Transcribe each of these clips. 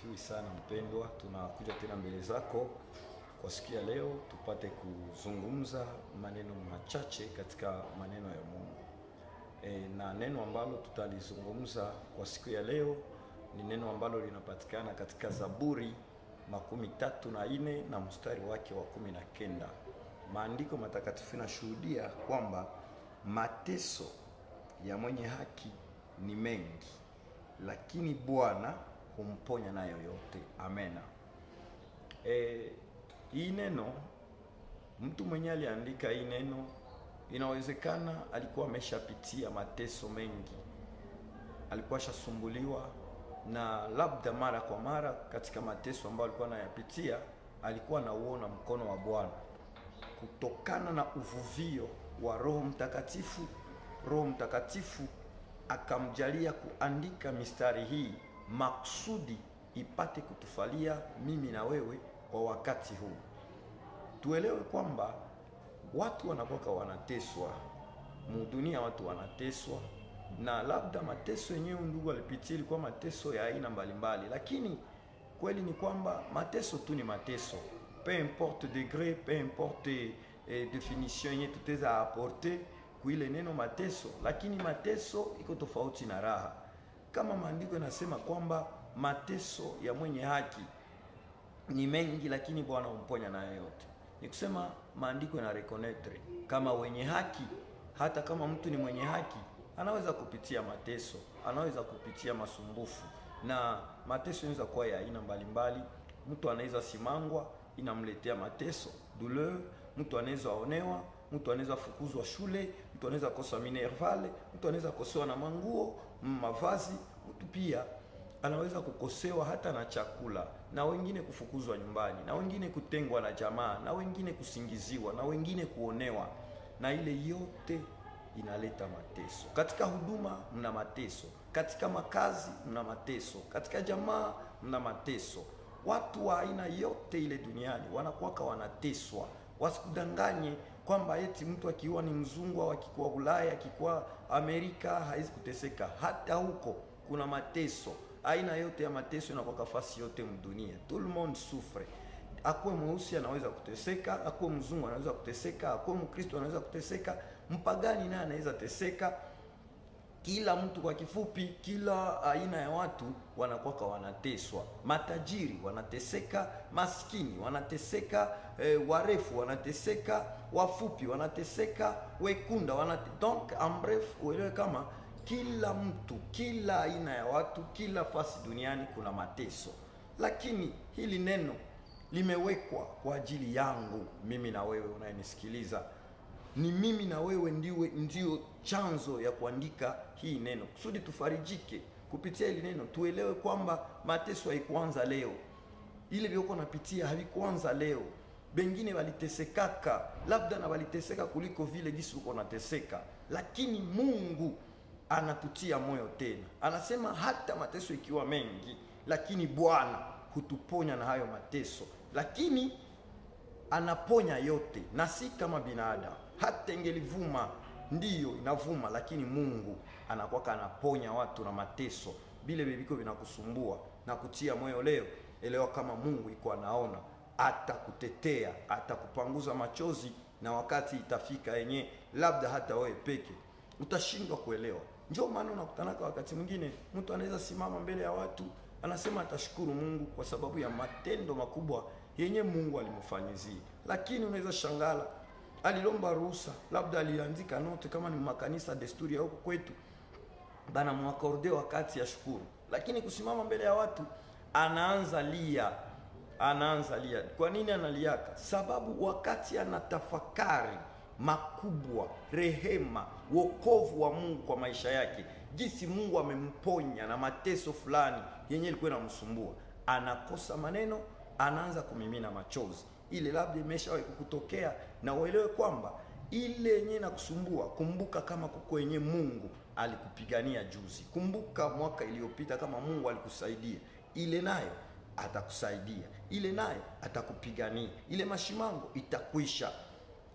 Asifiwe sana mpendwa, tunakuja tena mbele zako kwa siku ya leo tupate kuzungumza maneno machache katika maneno ya Mungu. Na neno ambalo tutalizungumza kwa siku ya leo ni neno ambalo linapatikana katika Zaburi 34 na mstari wake wa 19. Maandiko matakatifu yanashuhudia kwamba mateso ya mwenye haki ni mengi, lakini Bwana humponya nayo yote. Amena. Hii neno, mtu mwenye aliandika hii neno inawezekana alikuwa ameshapitia mateso mengi, alikuwa ashasumbuliwa, na labda mara kwa mara katika mateso ambayo alikuwa anayapitia alikuwa anauona mkono wa Bwana. Kutokana na uvuvio wa Roho Mtakatifu, Roho Mtakatifu akamjalia kuandika mistari hii maksudi ipate kutufalia mimi na wewe kwa wakati huu. Tuelewe kwamba watu wanakuwa wanateswa mudunia, watu wanateswa, na labda mateso yenyewe ndugu alipitia ilikuwa mateso ya aina mbalimbali, lakini kweli ni kwamba mateso tu ni mateso, peu importe degré, peu importe definition yenye tutaweza apporter kuile neno mateso, lakini mateso iko tofauti na raha. Kama maandiko yanasema kwamba mateso ya mwenye haki ni mengi, lakini Bwana humponya nayo yote. Ni kusema maandiko yana reconnaître kama wenye haki, hata kama mtu ni mwenye haki anaweza kupitia mateso, anaweza kupitia masumbufu, na mateso yanaweza kuwa ya aina mbalimbali. Mtu anaweza simangwa, inamletea mateso, douleur. Mtu anaweza onewa, mtu anaweza fukuzwa shule, mtu anaweza kosa minervale, mtu anaweza kosewa na manguo, mavazi, mtu pia anaweza kukosewa hata na chakula, na wengine kufukuzwa nyumbani, na wengine kutengwa na jamaa, na wengine kusingiziwa, na wengine kuonewa, na ile yote inaleta mateso. Katika huduma mna mateso, katika makazi mna mateso, katika jamaa mna mateso. Watu wa aina yote ile duniani wanakuwa wanateswa. Wasikudanganye kwamba eti mtu akiwa ni mzungu au akikuwa Ulaya, akikuwa Amerika haizi kuteseka. Hata huko kuna mateso. Aina yote ya mateso inakuwa nafasi yote mdunia. Tout le monde souffre. Akuwe mweusi anaweza kuteseka, akuwe mzungu anaweza kuteseka, akuwe Mkristo anaweza kuteseka, mpagani naye anaweza teseka. Kila mtu kwa kifupi, kila aina ya watu wanakuwa wanateswa. Matajiri wanateseka, maskini wanateseka, warefu wanateseka, wafupi wanateseka, wekunda wanateseka. Donc en bref, uelewe kama kila mtu, kila aina ya watu, kila fasi duniani kuna mateso. Lakini hili neno limewekwa kwa ajili yangu mimi na wewe unayenisikiliza. Ni mimi na wewe ndio chanzo ya kuandika hii neno, kusudi tufarijike kupitia hili neno, tuelewe kwamba mateso haikuanza leo. Ile biloko napitia havikuanza leo. Bengine walitesekaka, labda na waliteseka kuliko vile gisi uko nateseka, lakini Mungu anatutia moyo tena. Anasema hata mateso ikiwa mengi, lakini Bwana hutuponya na hayo mateso. Lakini anaponya yote, na si kama binadamu. Hata ingelivuma, ndiyo inavuma, lakini Mungu anakuwa anaponya watu na mateso. Bile bibiko vinakusumbua na kutia moyo leo, elewa kama Mungu iko anaona, atakutetea, atakupanguza machozi, na wakati itafika yenye labda hata wewe peke utashindwa kuelewa. Ndio maana unakutanaka wakati mwingine mtu anaweza simama mbele ya watu anasema atashukuru Mungu kwa sababu ya matendo makubwa yenye Mungu alimfanyizia, lakini unaweza shangala alilomba ruhusa, labda aliandika note kama ni makanisa desturi ya huko kwetu, bana muakorde wakati ya shukuru, lakini kusimama mbele ya watu anaanza lia, anaanza lia. Kwa nini analiaka? Sababu wakati anatafakari makubwa, rehema, wokovu wa Mungu kwa maisha yake, jinsi Mungu amemponya na mateso fulani yenye ilikuwa inamsumbua, anakosa maneno, anaanza kumimina machozi. Ile labda imeshawahi kukutokea, na uelewe kwamba ile yenye inakusumbua, kumbuka kama kuko yenye Mungu alikupigania juzi. Kumbuka mwaka iliyopita kama Mungu alikusaidia, ile nayo atakusaidia, ile nayo atakupigania, ile mashimango itakwisha.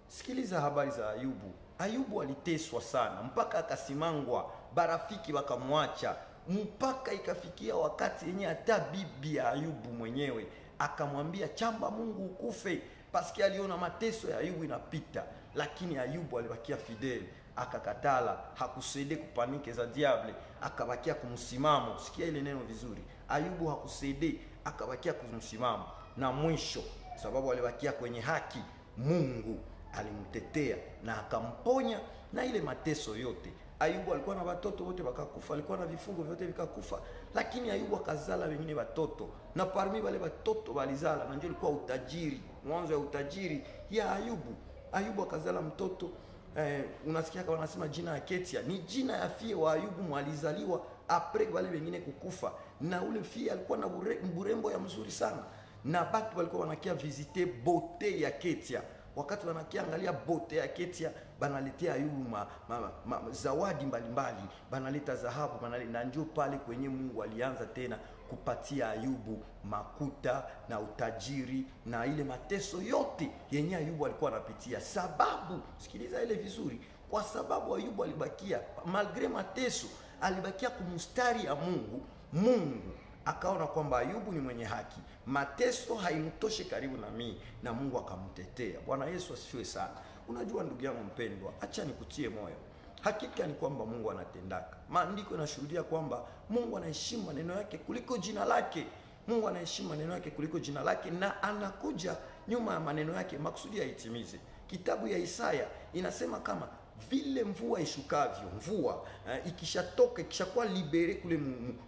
Sikiliza habari za Ayubu. Ayubu aliteswa sana mpaka akasimangwa, barafiki wakamwacha, mpaka ikafikia wakati yenye hata bibi ya Ayubu mwenyewe akamwambia chamba Mungu ukufe, paske aliona mateso ya Ayubu inapita. Lakini Ayubu alibakia fidele, akakatala, hakusede kupanike za diable, akabakia kumsimamo. Sikia ile neno vizuri, Ayubu hakusede, akabakia kumsimamo, na mwisho sababu alibakia kwenye haki, Mungu alimtetea na akamponya na ile mateso yote. Ayubu alikuwa na watoto wote wakakufa, alikuwa na vifungo vyote vikakufa, lakini Ayubu akazala wengine watoto, na parmi wale watoto walizala, na ndio ilikuwa utajiri, mwanzo ya utajiri ya Ayubu. Ayubu akazala mtoto unasikia kama wanasema jina ya Ketia ni jina ya fie wa Ayubu mwalizaliwa apres wale wengine kukufa, na ule fie alikuwa na burembo ya mzuri sana, na batu walikuwa wanakia visite beauté ya Ketia. Wakati wanakia angalia bote ya Ketia, banaletea Ayubu zawadi mbalimbali, banaleta dhahabu, banaleta, na ndio pale kwenye Mungu alianza tena kupatia Ayubu makuta na utajiri na ile mateso yote yenye Ayubu alikuwa anapitia. Sababu, sikiliza ile vizuri, kwa sababu Ayubu alibakia malgré mateso, alibakia kumustari ya Mungu. Mungu akaona kwamba Ayubu ni mwenye haki, mateso haimtoshe karibu na mimi, na Mungu akamtetea. Bwana Yesu asifiwe sana. Unajua ndugu yangu mpendwa, acha nikutie moyo. Hakika ni kwamba Mungu anatendaka. Maandiko yanashuhudia kwamba Mungu anaheshimu maneno yake kuliko jina lake. Mungu anaheshimu maneno yake kuliko jina lake, na anakuja nyuma ya maneno yake makusudi yaitimize. Kitabu ya Isaya inasema kama vile mvua ishukavyo, mvua ikishatoka, ikishakuwa libere kule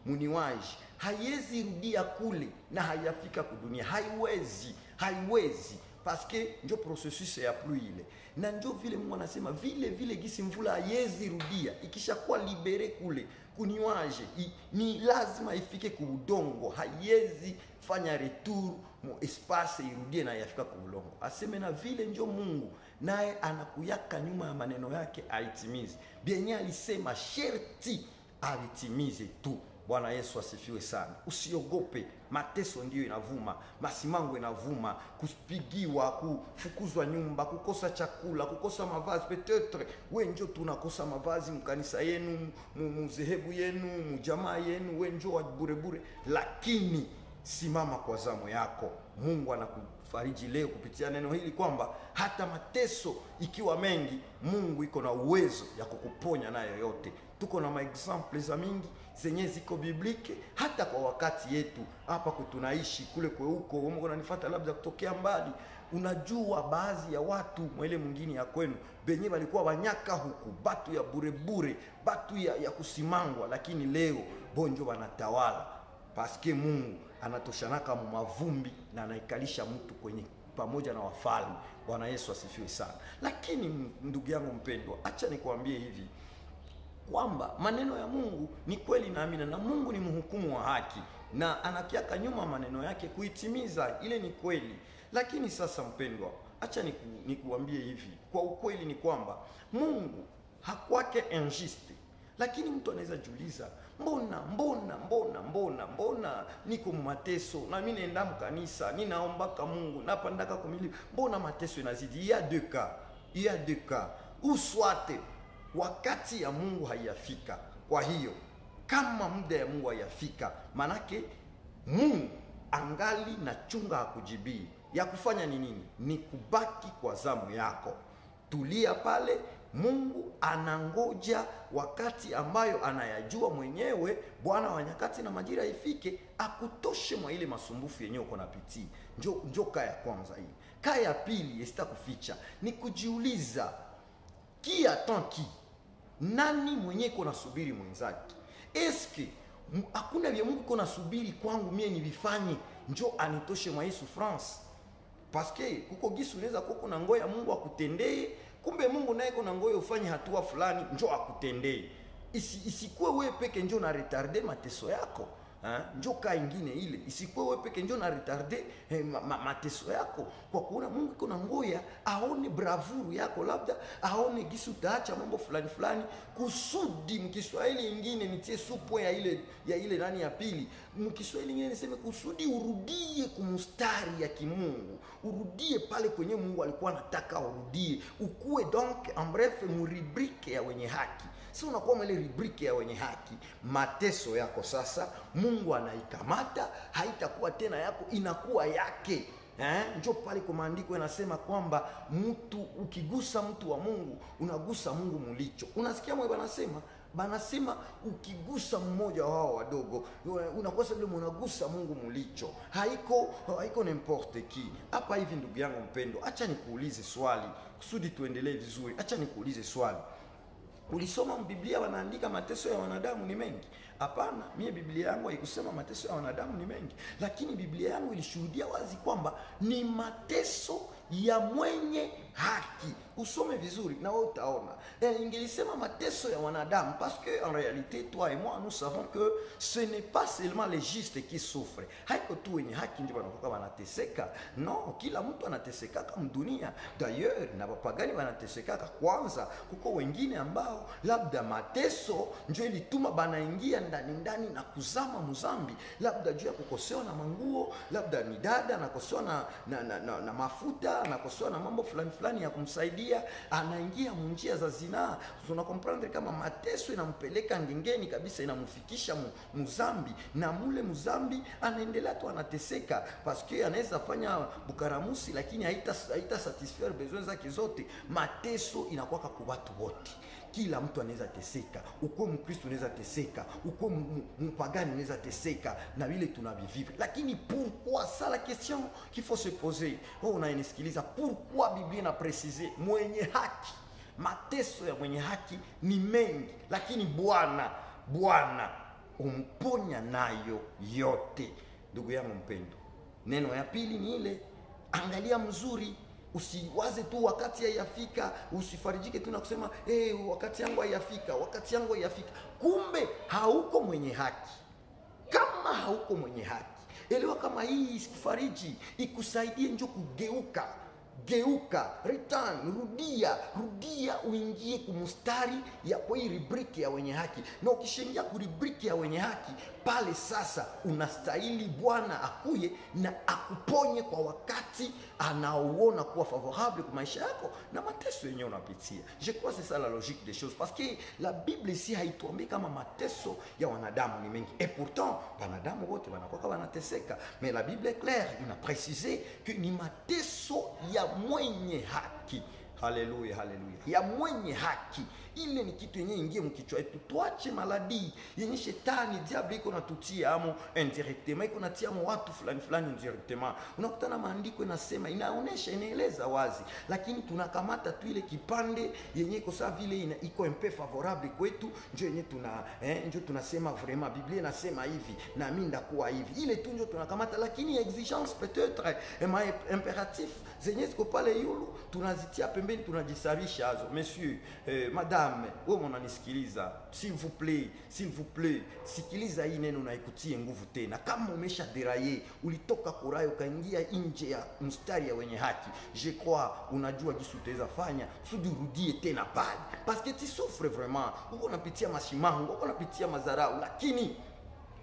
muniwaji, haiwezi rudia kule na hayafika kudunia, haiwezi, haiwezi, paske njo processus ya pluie ile. Na njo vile Mungu anasema vile vile gisi mvula haiwezi rudia, ikishakuwa libere kule kuniwaje, ni lazima ifike ku udongo, haiwezi fanya retour mu espace irudie na yafika ku udongo. Aseme na vile njo Mungu naye anakuyaka nyuma ya maneno yake aitimize. Bienye alisema sherti alitimize tu. Bwana Yesu asifiwe sana. Usiogope, mateso ndiyo inavuma, masimango inavuma, kupigiwa, kufukuzwa nyumba, kukosa chakula, kukosa mavazi. Peut-être we njo tunakosa mavazi mkanisa yenu, muzehebu yenu, mujamaa yenu, we njo wa bure bure, lakini simama kwa zamu yako. Mungu anakufariji leo kupitia neno hili kwamba hata mateso ikiwa mengi, Mungu iko na uwezo ya kukuponya nayo yote. Tuko na maexample za mingi zenye ziko biblike hata kwa wakati yetu hapa tunaishi kule kwe huko, wewe unanifuata labda kutokea mbali. Unajua baadhi ya watu mwele mwingine ya kwenu benye walikuwa wanyaka huku, batu ya bure bure, batu ya kusimangwa, lakini leo bonjo wanatawala. Paske Mungu anatoshanaka mu mavumbi na anaikalisha mtu kwenye pamoja na wafalme. Bwana Yesu asifiwe sana. Lakini ndugu yangu mpendwa, acha nikuambie hivi kwamba maneno ya Mungu ni kweli na amina, na Mungu ni mhukumu wa haki na anakiaka nyuma maneno yake kuitimiza, ile ni kweli. Lakini sasa mpendwa, acha nikuambie hivi kwa ukweli ni kwamba Mungu hakwake injuste. Lakini mtu anaweza jiuliza, mbona mbona mbona mbona mbona niko mateso na mimi naenda mkanisa, ninaomba kwa Mungu, napandaka kumili, mbona mateso inazidi? Il y a deux cas, il y a deux cas. Ou soit wakati ya Mungu haiyafika. Kwa hiyo kama muda ya Mungu haiyafika, manake Mungu angali na chunga hakujibii. Ya kufanya ni nini? Ni kubaki kwa zamu yako. Tulia pale. Mungu anangoja wakati ambayo anayajua mwenyewe, Bwana wa nyakati na majira ifike, akutoshe mwa ile masumbufu yenyewe uko napitia. Njo kaya kwanza hii. Kaya pili, sitakuficha, ni kujiuliza qui attend qui? Nani mwenye iko nasubiri mwenzake? Eske hakuna vya Mungu iko nasubiri kwangu mie nivifanye njo anitoshe mwa hii souffrance? Paske kuko gisu unaweza kuko na ngoya Mungu akutendee, kumbe Mungu naye kuna ngoya ufanye hatua fulani njo akutendee. Isikuwe wewe peke njo na retarde mateso yako. Njo ka ingine ile, isikuwe wewe peke njo na retarde mateso yako, kwa kuona Mungu iko na ngoya aone bravuru yako, labda aone gisu utaacha mambo fulani fulani kusudi. Mkiswahili ingine nitie supo ya ile nani ya pili, mkiswahili ingine niseme kusudi urudie kumustari ya kimungu, urudie pale kwenye Mungu alikuwa anataka urudie, ukue donc en bref mu rubrique ya wenye haki. Sasa unakuwa mwele rubriki ya wenye haki, mateso yako sasa Mungu anaikamata, haitakuwa tena yako, inakuwa yake. Njo pale kwa maandiko yanasema kwamba mtu ukigusa mtu wa Mungu unagusa Mungu mulicho. Unasikia mwe banasema ukigusa mmoja wao wadogo unakosa vile unagusa Mungu mulicho. Haiko n'importe qui. Hapa hivi ndugu yangu mpendo, acha nikuulize swali kusudi tuendelee vizuri. Acha nikuulize swali. Ulisoma Biblia wanaandika mateso ya wanadamu ni mengi? Hapana, mie Biblia yangu haikusema mateso ya wanadamu ni mengi, lakini Biblia yangu ilishuhudia wazi kwamba ni mateso ya mwenye haki. Usome vizuri na wewe utaona. Ingelisema mateso ya wanadamu, parce que en réalité toi et moi nous savons que ce n'est pas seulement les justes qui souffrent. Haiko tu wenye haki ndio wanakuwa wanateseka. Non, kila mtu anateseka kama dunia. D'ailleurs, na wapagani wanateseka kwanza. Kuko wengine ambao labda mateso ndio ilituma banaingia ndani ndani na kuzama muzambi, labda juu ya kukosewa na manguo, labda ni dada anakosewa na mafuta, anakosewa na mambo fulani fulani ya kumsaidia, anaingia munjia za zinaa. Tuna comprendre kama mateso inampeleka ngengeni kabisa, inamfikisha muzambi, na mule muzambi anaendelea tu anateseka, parce que anaweza fanya bukaramusi lakini haita satisfaire besoin zake zote. Mateso inakuwa kwa watu wote. Kila mtu anaweza teseka, uko Mkristo unaweza teseka, uko mpagani unaweza teseka, na vile tunavivivre. Lakini pourquoi ça, la question qu'il faut se poser. Oh, unanisikiliza, pourquoi Biblia ina préciser mwenye haki? Mateso ya mwenye haki ni mengi, lakini Bwana umponya nayo yote. Ndugu yangu mpendo, neno ya pili ni ile, angalia mzuri. Usiwaze tu wakati haiyafika, usifarijike tu na kusema wakati yangu haiyafika, wakati yangu haiyafika. Kumbe hauko mwenye haki. Kama hauko mwenye haki, elewa kama hii isikufariji, ikusaidie njo kugeuka. Geuka, return, rudia uingie kumustari ya kwa hii rubriki ya wenye haki. Na ukishaingia ku rubriki ya wenye haki, pale sasa unastahili Bwana akuye na akuponye kwa wakati anaouona kuwa favorable kwa maisha yako na mateso yenyewe unapitia. Je crois c'est ça la logique des choses, parce que la Bible ici haituambii kama mateso ya wanadamu ni mengi. Et pourtant wanadamu wote wanakuwa wanateseka, mais la Bible est claire, ina préciser que ni mateso ya mwenye haki. Haleluya, haleluya. Ya mwenye haki. Ile ni kitu yenye ingie mkichwa yetu. Tuache maladi yenye shetani diable iko natutia amo indirectement, iko natia amo watu fulani fulani indirectement. Unakutana maandiko inasema, inaonesha, inaeleza wazi, lakini tunakamata tu ile kipande yenye iko sawa vile iko un peu favorable kwetu, ndio yenye tuna ndio tunasema vraiment Biblia inasema hivi na mimi ndakuwa hivi. Ile tu ndio tunakamata, lakini exigence peut-être impératif zenye ziko pale yulu tunazitia pembeni, tunajisabisha hazo. Monsieur, madame, wewe unanisikiliza, s'il vous plaît, s'il vous plaît, sikiliza hii neno na ikutie nguvu tena. Kama umesha deraye, ulitoka kurai ukaingia nje ya mstari ya wenye haki, je crois unajua jinsi utaweza fanya kusudi urudie tena pale, parce que tu souffres vraiment, uko unapitia mashimango, uko unapitia madharau, lakini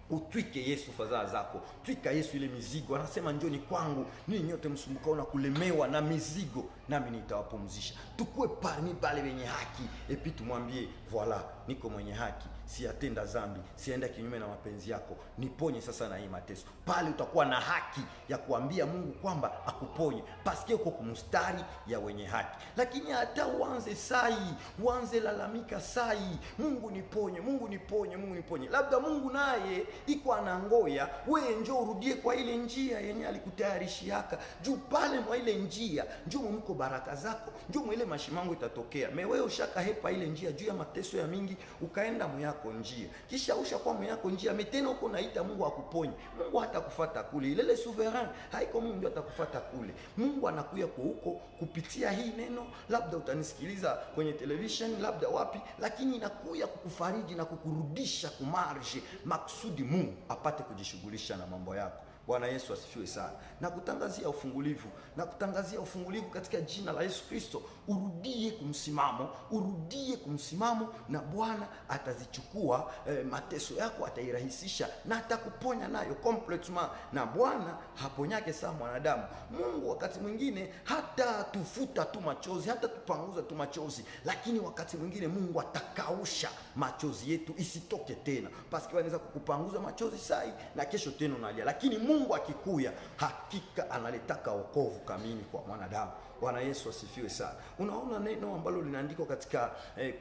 utwike Yesu fadhaa zako, twika Yesu ile mizigo. Anasema njoni kwangu ninyi nyote msumbukao na kulemewa na mizigo, nami nitawapumzisha. Tukue parmi pale wenye haki, epi tumwambie voilà, niko mwenye haki, siyatenda dhambi, sienda kinyume na mapenzi yako, niponye sasa na hii mateso. Pale utakuwa na haki ya kuambia Mungu kwamba akuponye, paske uko kumstari ya wenye haki. Lakini hata uanze sai, uanze lalamika sai, Mungu niponye, Mungu niponye, Mungu niponye, labda Mungu naye iko anangoya wewe njoo urudie kwa ile njia yenye alikutayarishiaka. Juu pale mwa ile njia njoo mko baraka zako, njoo mwa ile mashimango itatokea. Me wewe ushaka hepa ile njia juu ya mateso ya mingi, ukaenda mwako njia, kisha usha kwa mwako njia metena uko naita Mungu akuponye. Mungu hatakufuata kule, ile souverain haiko Mungu atakufuata kule. Mungu anakuya kwa huko kupitia hii neno, labda utanisikiliza kwenye television, labda wapi, lakini inakuya kukufariji na kukurudisha kumarge maksudi Mungu apate kujishughulisha na mambo yako. Bwana Yesu asifiwe sana. Na kutangazia ufungulivu, na kutangazia ufungulivu katika jina la Yesu Kristo. Urudie kumsimamo, urudie kumsimamo, na Bwana atazichukua mateso yako, atairahisisha na atakuponya nayo complètement. Na Bwana haponyake saa mwanadamu. Mungu wakati mwingine hata tufuta tu machozi, hata tupanguza tu machozi, lakini wakati mwingine Mungu atakausha machozi yetu isitoke tena. Paske wanaweza kukupanguza machozi sai na kesho tena unalia, lakini Mungu akikuya hakika analetaka wokovu kamili kwa mwanadamu. Bwana Yesu asifiwe sana. Unaona neno ambalo linaandikwa katika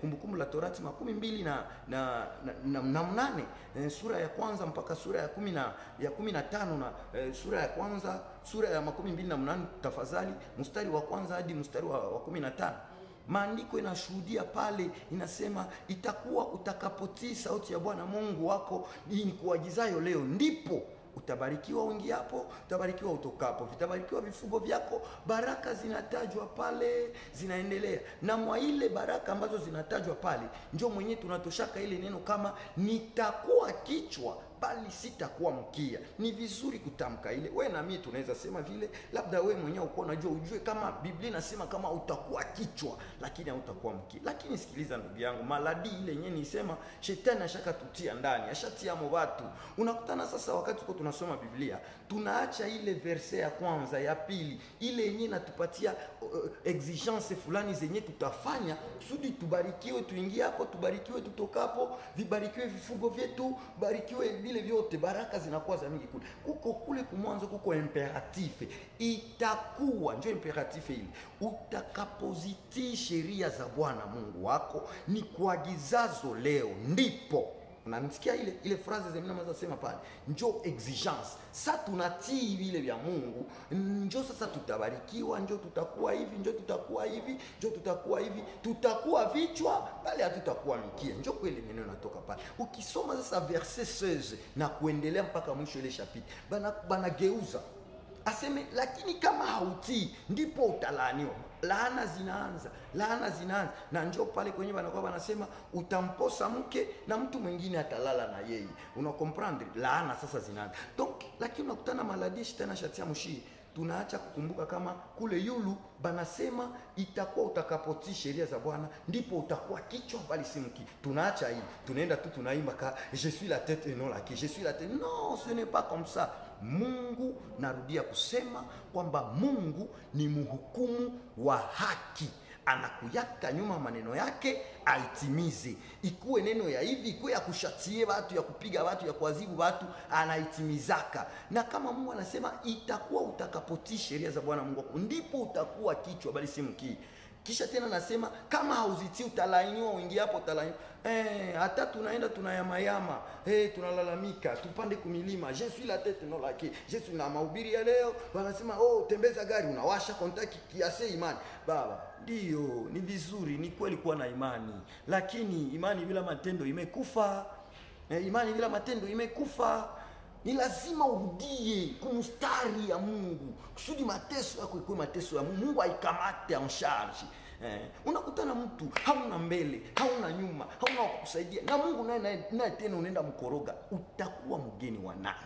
Kumbukumbu la Torati 28 sura ya kwanza mpaka sura ya 15 na sura ya kwanza, sura ya 28 tafadhali, mstari wa kwanza hadi mstari wa 15. Maandiko inashuhudia pale, inasema itakuwa utakapotii sauti ya Bwana Mungu wako nikuagizayo leo, ndipo utabarikiwa uingiapo, utabarikiwa utokapo, vitabarikiwa vifugo vyako. Baraka zinatajwa pale, zinaendelea. Na mwa ile baraka ambazo zinatajwa pale, njo mwenye tunatoshaka ile neno kama nitakuwa kichwa bali sitakuwa mkia. Ni vizuri kutamka ile. We na mimi tunaweza sema vile, labda we mwenyewe uko unajua, ujue kama Biblia inasema kama utakuwa kichwa lakini hautakuwa mkia. Lakini sikiliza ndugu yangu, maladi ile yenyewe nisema shetani ashaka tutia ndani, ashatia watu. Unakutana sasa wakati tuko tunasoma Biblia, tunaacha ile verse ya kwanza, ya pili, ile yenyewe inatupatia exigence fulani zenye tutafanya kusudi tubarikiwe, tuingie hapo, tubarikiwe tutokapo, vibarikiwe vifugo vyetu, barikiwe vile vyote, baraka zinakuwa za mingi kule. Kuko kule kumwanzo kuko imperatif. Itakuwa ndio imperatif ile. Utakapozitii sheria za Bwana Mungu wako ni kuagizazo leo, ndipo unanisikia ile phrase zemina maza sema pale, njo exigence. Sa tunatii vile vya Mungu, njo sasa tutabarikiwa, njo tutakuwa hivi, njo tutakuwa hivi, njo tutakuwa hivi, tutakuwa vichwa pale, hatutakuwa mikia. Njo kweli neno natoka pale. Ukisoma sasa verset 16 na kuendelea mpaka mwisho ile chapitre, bana geuza aseme lakini kama hautii ndipo utalaaniwa. Laana zinaanza, laana zinaanza. Na njoo pale kwenye wanakuwa wanasema utamposa mke na mtu mwingine atalala na yeye. Una comprendre? Laana sasa zinaanza. Donc lakini unakutana maladi shetani shatia mshi. Tunaacha kukumbuka kama kule yulu banasema itakuwa utakapotii sheria za Bwana ndipo utakuwa kichwa bali si mkia. Tunaacha hii, tunaenda tu tunaimba ka je suis la tête et non la queue, je suis la tête. Non, ce n'est pas comme ça. Mungu, narudia kusema kwamba Mungu ni mhukumu wa haki. Anakuyaka nyuma maneno yake aitimize. Ikuwe neno ya hivi, ikuwe ya kushatie watu, ya kupiga watu, ya kuadhibu watu, anaitimizaka. Na kama Mungu anasema itakuwa utakapotii sheria za Bwana Mungu wako ndipo utakuwa kichwa bali si mkia. Kisha tena nasema kama hauzitii utalaaniwa, uingie hapo utalaaniwa. Hata tunaenda tunayamayama, tunalalamika, tupande kumilima, je suis la tête non la queue. Je suis na mahubiri ya leo, wanasema oh tembeza gari, unawasha kontaki kiasi imani. Baba, ndio ni vizuri, ni kweli kuwa na imani, lakini imani bila matendo imekufa. Imani bila matendo imekufa. Ni lazima urudie kumstari ya Mungu kusudi mateso yako ikuwe mateso ya Mungu, Mungu aikamate en charge. Unakutana mtu hauna mbele, hauna nyuma, hauna wa kukusaidia, na Mungu naye tena unaenda mkoroga. Utakuwa mgeni wa nani?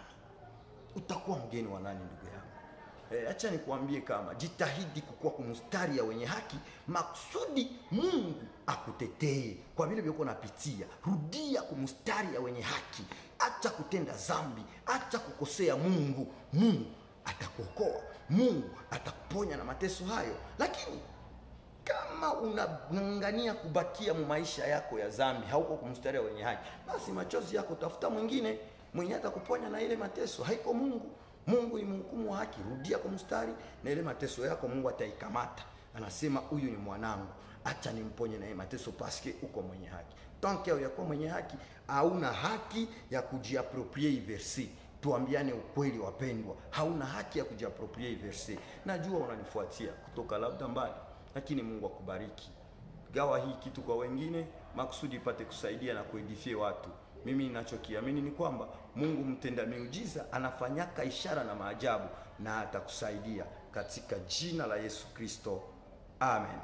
Utakuwa mgeni wa nani ndugu yangu? Acha nikuambie kama jitahidi kukua kumstari ya wenye haki makusudi Mungu akutetee kwa vile vile uko unapitia. Rudia kumstari ya wenye haki, acha kutenda zambi, acha kukosea Mungu. Mungu atakuokoa, Mungu atakuponya na mateso hayo. Lakini kama unang'ang'ania kubakia mu maisha yako ya zambi, hauko kumstari ya wenye haki, basi machozi yako tafuta mwingine mwenye atakuponya na ile mateso. Haiko Mungu. Mungu ni mhukumu wa haki. Rudia kwa mstari na ile mateso yako Mungu ataikamata. Anasema huyu ni mwanangu, acha nimponye na ile mateso paske uko mwenye haki. Tant que uyakuwa mwenye haki, hauna haki ya kujiapproprier verse. Tuambiane ukweli wapendwa, hauna haki ya kujiapproprier verse. Najua unanifuatia kutoka labda mbali, lakini Mungu akubariki. Gawa hii kitu kwa wengine makusudi ipate kusaidia na kuedifie watu. Mimi ninachokiamini ni kwamba Mungu mtenda miujiza anafanyaka ishara na maajabu na atakusaidia katika jina la Yesu Kristo. Amen.